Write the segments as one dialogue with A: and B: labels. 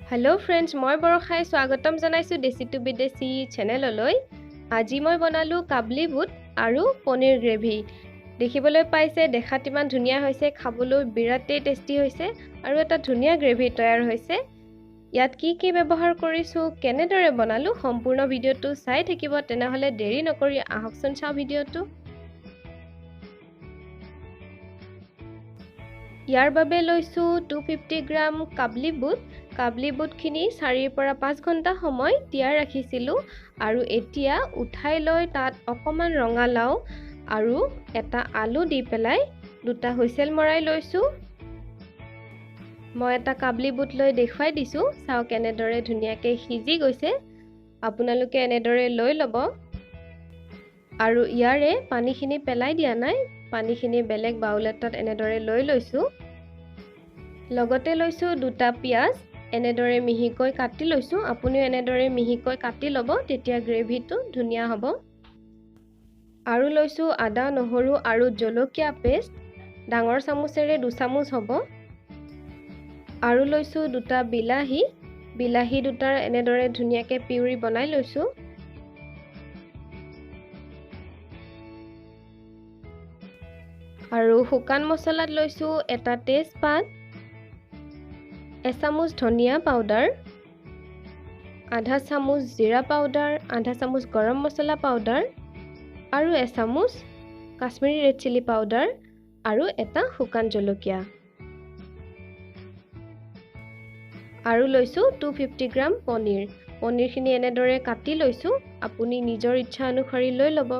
A: Hello' friends, মই বৰষাই স্বাগতম জনাইছোঁ দেশী টু বিদেশী চেনেললৈ। আজি মই বনালোঁ কাবলি বুট আৰু পনীৰ গ্ৰেভি। দেখিবলৈ পাইছে, দেখাত ইমান ধুনীয়া হৈছে, খাবলৈ বিৰাটেই টেষ্টি হৈছে আৰু এটা ধুনীয়া গ্ৰেভি তৈয়াৰ হৈছে। ইয়াত কি কি ব্যৱহাৰ কৰিছোঁ, কেনেদৰে বনালোঁ, সম্পূৰ্ণ ভিডিঅ'টো চাই থাকিব। তেনেহ'লে দেৰি নকৰি আহকচোন চাওঁ ভিডিঅ'টো। ইয়াৰ বাবে লৈছোঁ 250 গ্ৰাম কাবলি বুট। কাবলি বুটখিনি 4ৰ পৰা 5 ঘণ্টা সময় তিয়াই ৰাখিছিলোঁ আৰু এতিয়া উঠাই লৈ তাত অকণমান ৰঙালাও আৰু এটা আলু দি পেলাই দুটা হুইচেল মৰাই লৈছোঁ। মই এটা কাবলি বুট লৈ দেখুৱাই দিছোঁ, চাওক কেনেদৰে ধুনীয়াকৈ সিজি গৈছে। আপোনালোকে এনেদৰে লৈ ল'ব আৰু ইয়াৰে পানীখিনি পেলাই দিয়া নাই, পানীখিনি বেলেগ বাউল এটাত এনেদৰে লৈ লৈছোঁ। লগতে লৈছোঁ দুটা পিঁয়াজ, এনেদৰে মিহিকৈ কাটি লৈছোঁ। আপুনিও এনেদৰে মিহিকৈ কাটি ল'ব, তেতিয়া গ্ৰেভিটো ধুনীয়া হ'ব। আৰু লৈছোঁ আদা, নহৰু আৰু জলকীয়া পেষ্ট, ডাঙৰ চামুচেৰে 2 চামুচ হ'ব। আৰু লৈছোঁ দুটা বিলাহী, বিলাহী দুটাৰ এনেদৰে ধুনীয়াকৈ পিউৰি বনাই লৈছোঁ। আৰু শুকান মছলাত লৈছোঁ এটা তেজপাত, এচামুচ ধনিয়া পাউডাৰ, আধা চামুচ জিৰা পাউডাৰ, আধা চামুচ গৰম মছলা পাউডাৰ আৰু এচামুচ কাশ্মীৰী ৰেড চিলি পাউডাৰ আৰু এটা শুকান জলকীয়া। আৰু লৈছোঁ 250 গ্ৰাম পনীৰ। পনীৰখিনি এনেদৰে কাটি লৈছোঁ, আপুনি নিজৰ ইচ্ছা অনুসৰি লৈ ল'ব।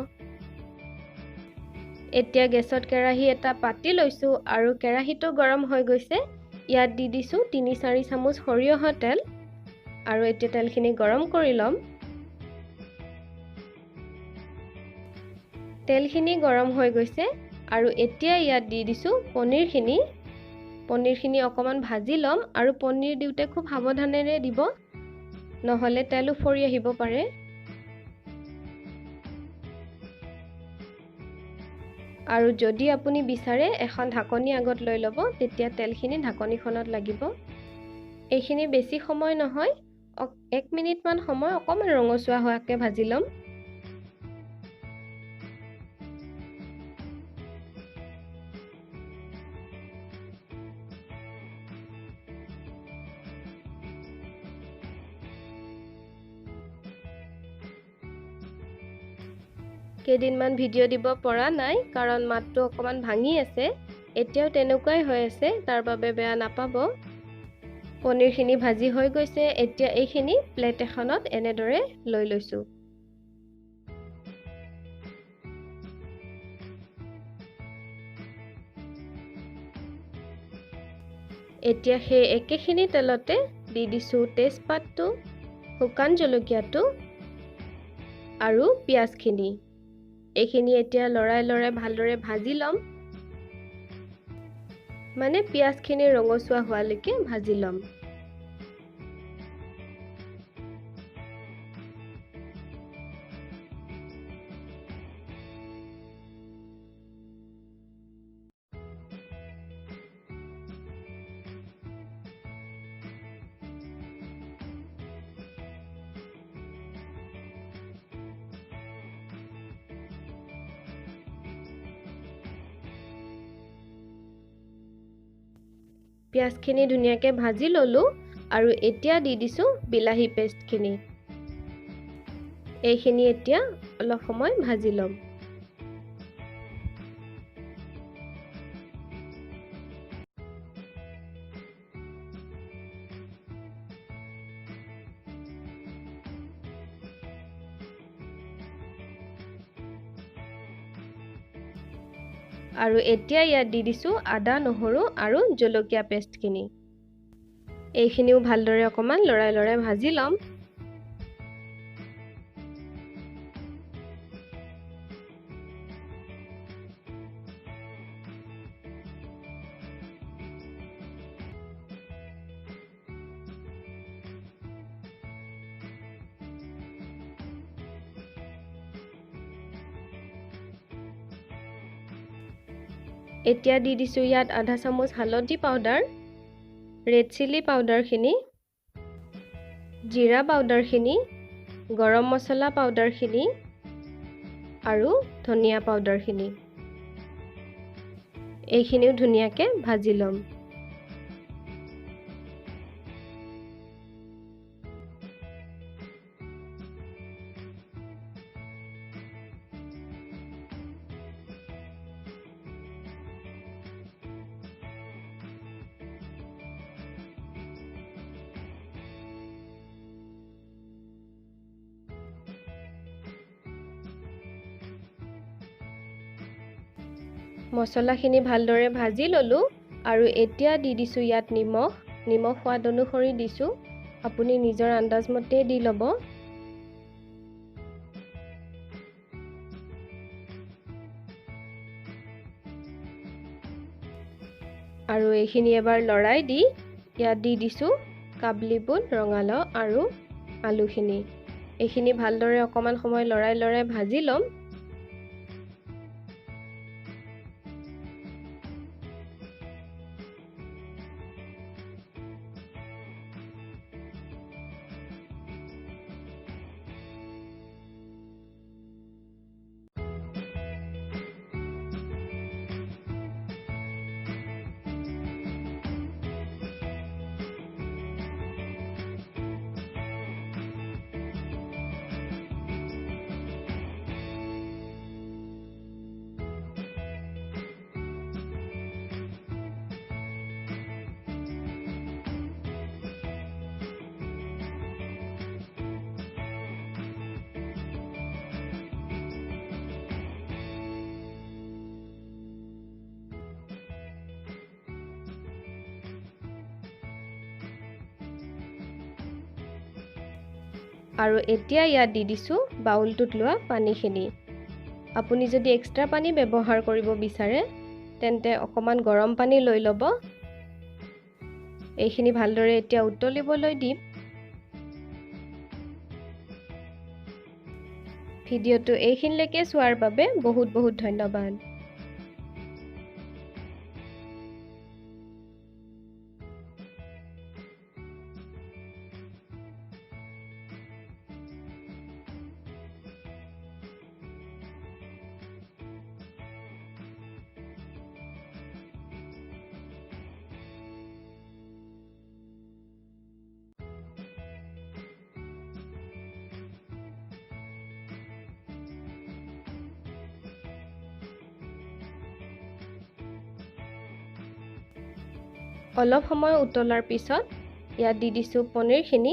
A: এতিয়া গেছত কেৰাহী এটা পাতি লৈছোঁ আৰু কেৰাহীটো গৰম হৈ গৈছে। ইয়াত দি দিছোঁ 3-4 চামুচ সৰিয়হৰ তেল আৰু এতিয়া তেলখিনি গৰম কৰি ল'ম। তেলখিনি গৰম হৈ গৈছে আৰু এতিয়া ইয়াত দি দিছোঁ পনীৰখিনি। পনীৰখিনি অকণমান ভাজি ল'ম আৰু পনীৰ দিওঁতে খুব সাৱধানেৰে দিব, নহ'লে তেলো ফৰি আহিব পাৰে। আৰু যদি আপুনি বিচাৰে এখন ঢাকনি আগত লৈ ল'ব, তেতিয়া তেলখিনি ঢাকনিখনত লাগিব। এইখিনি বেছি সময় নহয়, 1 মিনিটমান সময় অকণমান ৰঙচুৱা হোৱাকৈ ভাজি ল'ম। কেইদিনমান ভিডিঅ' দিব পৰা নাই, কাৰণ মাতটো অকণমান ভাঙি আছে, এতিয়াও তেনেকুৱাই হৈ আছে, তাৰ বাবে বেয়া নাপাব। পনীৰখিনি ভাজি হৈ গৈছে, এতিয়া এইখিনি প্লেট এখনত এনেদৰে লৈ লৈছোঁ। এতিয়া সেই একেখিনি তেলতে দি দিছোঁ তেজপাতটো, শুকান জলকীয়াটো আৰু পিঁয়াজখিনি। এইখিনি এতিয়া লৰাই লৰাই ভালদৰে ভাজি ল'ম, মানে পিঁয়াজখিনি ৰঙচুৱা হোৱালৈকে ভাজি ল'ম। পিঁয়াজখিনি ধুনীয়াকৈ ভাজি ল'লোঁ আৰু এতিয়া দি দিছোঁ বিলাহী পেষ্টখিনি। এইখিনি এতিয়া অলপ সময় ভাজি ল'ম। আৰু এতিয়া ইয়াত দি দিছোঁ আদা, নহৰু আৰু জলকীয়া পেষ্টখিনি। এইখিনিও ভালদৰে অকণমান লৰাই লৰাই ভাজি ল'ম। এতিয়া দি দিছোঁ ইয়াত আধা চামুচ হালধি পাউডাৰ, ৰেড চিলি পাউডাৰখিনি জিৰা পাউডাৰখিনি, গৰম মছলা পাউডাৰখিনি আৰু ধনিয়া পাউডাৰখিনি, এইখিনিও ধুনীয়াকৈ ভাজি ল'ম। মছলাখিনি ভালদৰে ভাজি ল'লোঁ আৰু এতিয়া দি দিছোঁ ইয়াত নিমখ। নিমখ সোৱাদ অনুসৰি দিছোঁ, আপুনি নিজৰ আন্দাজমতে দি ল'ব। আৰু এইখিনি এবাৰ লৰাই দি ইয়াত দি দিছোঁ কাবলি বুট, ৰঙালাও আৰু আলুখিনি। এইখিনি ভালদৰে অকণমান সময় লৰাই লৰাই ভাজি ল'ম। আৰু এতিয়া ইয়াত দি দিছোঁ বাউলটোত লোৱা পানীখিনি। আপুনি যদি এক্সট্ৰা পানী ব্যৱহাৰ কৰিব বিচাৰে তেন্তে অকণমান গৰম পানী লৈ ল'ব। এইখিনি ভালদৰে এতিয়া উতলিবলৈ দিম। ভিডিঅ'টো এইখিনিলৈকে চোৱাৰ বাবে বহুত বহুত ধন্যবাদ। অলপ সময় উতলাৰ পিছত ইয়াত দি দিছোঁ পনীৰখিনি।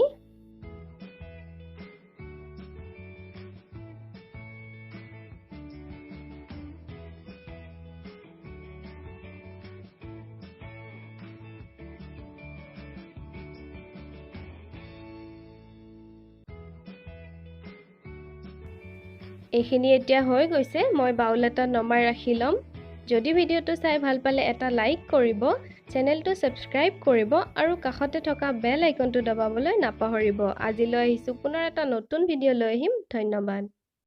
A: এইখিনি এতিয়া হৈ গৈছে, মই বাউল এটা নমাই ৰাখি ল'ম। যদি ভিডিঅ'টো চাই ভাল পালে এটা লাইক কৰিব, চেনেলটো ছাবস্ক্ৰাইব কৰিব আৰু কাষতে থকা বেল আইকনটো দবাবলৈ নাপাহৰিব। আজিলৈ আহিছোঁ, পুনৰ এটা নতুন ভিডিঅ' লৈ আহিম। ধন্যবাদ।